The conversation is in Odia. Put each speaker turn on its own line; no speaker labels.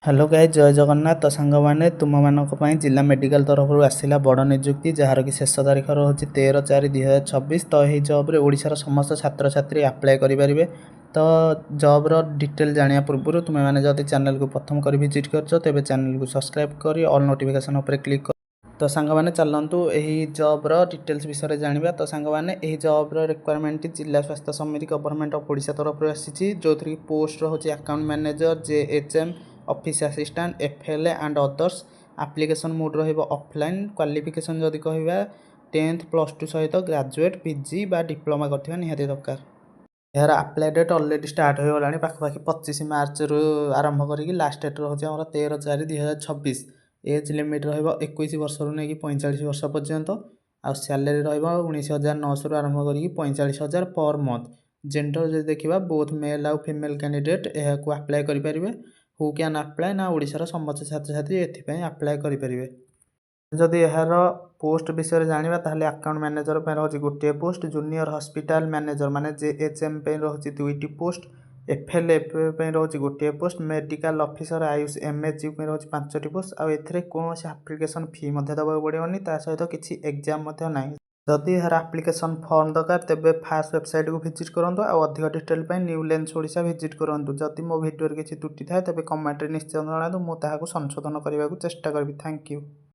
ହ୍ୟାଲୋ ଗାଇଜ୍, ଜୟ ଜଗନ୍ନାଥ। ତ ସାଙ୍ଗମାନେ, ତୁମମାନଙ୍କ ପାଇଁ ଜିଲ୍ଲା ମେଡ଼ିକାଲ ତରଫରୁ ଆସିଲା ବଡ଼ ନିଯୁକ୍ତି, ଯାହାର କି ଶେଷ ତାରିଖ ରହୁଛି 13/4/2026। ତ ଏହି ଜବ୍ରେ ଓଡ଼ିଶାର ସମସ୍ତ ଛାତ୍ରଛାତ୍ରୀ ଆପ୍ଲାଏ କରିପାରିବେ। ତ ଜବ୍ର ଡିଟେଲ୍ ଜାଣିବା ପୂର୍ବରୁ ତୁମେମାନେ ଯଦି ଚ୍ୟାନେଲକୁ ପ୍ରଥମ କରି ଭିଜିଟ୍ କରିଛ, ତେବେ ଚ୍ୟାନେଲକୁ ସବସ୍କ୍ରାଇବ୍ କରି ଅଲ୍ ନୋଟିଫିକେସନ୍ ଉପରେ କ୍ଲିକ୍ କର। ତ ସାଙ୍ଗମାନେ, ଚାଲନ୍ତୁ ଏହି ଜବ୍ର ଡିଟେଲ୍ସ ବିଷୟରେ ଜାଣିବା। ତ ସାଙ୍ଗମାନେ, ଏହି ଜବ୍ର ରିକ୍ୱାରମେଣ୍ଟଟି ଜିଲ୍ଲା ସ୍ୱାସ୍ଥ୍ୟ ସମିତି, ଗଭର୍ଣ୍ଣମେଣ୍ଟ ଅଫ୍ ଓଡ଼ିଶା ତରଫରୁ ଆସିଛି, ଯେଉଁଥିରେ କି ପୋଷ୍ଟ ରହୁଛି account manager, JHM, office assistant, FL and others। Application mode ରହିବ ଅଫଲାଇନ୍। କ୍ୱାଲିଫିକେସନ୍ ଯଦି କହିବା, 10th, +2 ସହିତ ଗ୍ରାଜୁଏଟ୍, ପିଜି ବା ଡିପ୍ଲୋମା କରିଥିବା ନିହାତି ଦରକାର। ଏହାର ଆପ୍ଲାଏ ଡେଟ୍ ଅଲରେଡ଼ି ଷ୍ଟାର୍ଟ ହୋଇଗଲାଣି ପାଖାପାଖି 25 ମାର୍ଚ୍ଚରୁ ଆରମ୍ଭ କରିକି ଲାଷ୍ଟ ଡେଟ୍ ରହୁଛି ଆମର 13/4/2026। ଏଜ୍ ଲିମିଟ୍ ରହିବ 21 ବର୍ଷରୁ ନେଇକି 45 ବର୍ଷ ପର୍ଯ୍ୟନ୍ତ। ଆଉ ସ୍ୟାଲେରୀ ରହିବ 19,900ରୁ ଆରମ୍ଭ କରିକି 45,000 ପର୍ ମନ୍ଥ। ଜେଣ୍ଡର ଯଦି ଦେଖିବା, ବୋଥ୍ ମେଲ୍ ଆଉ ଫିମେଲ୍ କ୍ୟାଣ୍ଡିଡେଟ୍ ଏହାକୁ ଆପ୍ଲାଏ କରିପାରିବେ। ହୁ can apply ନା, ଓଡ଼ିଶାର ସମସ୍ତ ଛାତ୍ରଛାତ୍ରୀ ଏଥିପାଇଁ ଆପ୍ଲାଏ କରିପାରିବେ। ଯଦି ଏହାର ପୋଷ୍ଟ ବିଷୟରେ ଜାଣିବା, ତାହେଲେ ଆକାଉଣ୍ଟ ମ୍ୟାନେଜର ପାଇଁ ରହୁଛି ଗୋଟିଏ ପୋଷ୍ଟ, ଜୁନିୟର ହସ୍ପିଟାଲ ମ୍ୟାନେଜର ମାନେ ଜେଏଚ୍ଏମ୍ ପାଇଁ ରହୁଛି ଦୁଇଟି ପୋଷ୍ଟ, ଏଫ୍ଏଲ୍ଏଫ୍ ପାଇଁ ରହୁଛି ଗୋଟିଏ post, medical officer Ayush MHU ପାଇଁ ରହୁଛି ପାଞ୍ଚଟି ପୋଷ୍ଟ। ଆଉ ଏଥିରେ କୌଣସି ଆପ୍ଲିକେସନ୍ ଫି ମଧ୍ୟ ଦେବାକୁ ପଡ଼ିବନି, ତା ସହିତ କିଛି ଏକ୍ଜାମ୍ ମଧ୍ୟ ନାହିଁ। ଯଦି ଏହାର ଆପ୍ଲିକେସନ୍ ଫର୍ମ ଦରକାର, ତେବେ ଫାଷ୍ଟ ୱେବସାଇଟ୍କୁ ଭିଜିଟ୍ କରନ୍ତୁ। ଆଉ ଅଧିକ ଡିଟେଲ୍ ପାଇଁ ନ୍ୟୁ ଲେନ୍ସ ଓଡ଼ିଶା ଭିଜିଟ୍ କରନ୍ତୁ। ଯଦି ମୋ ଭିଡ଼ିଓରେ କିଛି ତ୍ରୁଟି ଥାଏ, ତେବେ କମେଣ୍ଟରେ ନିଶ୍ଚୟ ଜଣାନ୍ତୁ, ମୁଁ ତାହାକୁ ସଂଶୋଧନ କରିବାକୁ ଚେଷ୍ଟା କରିବି। Thank you.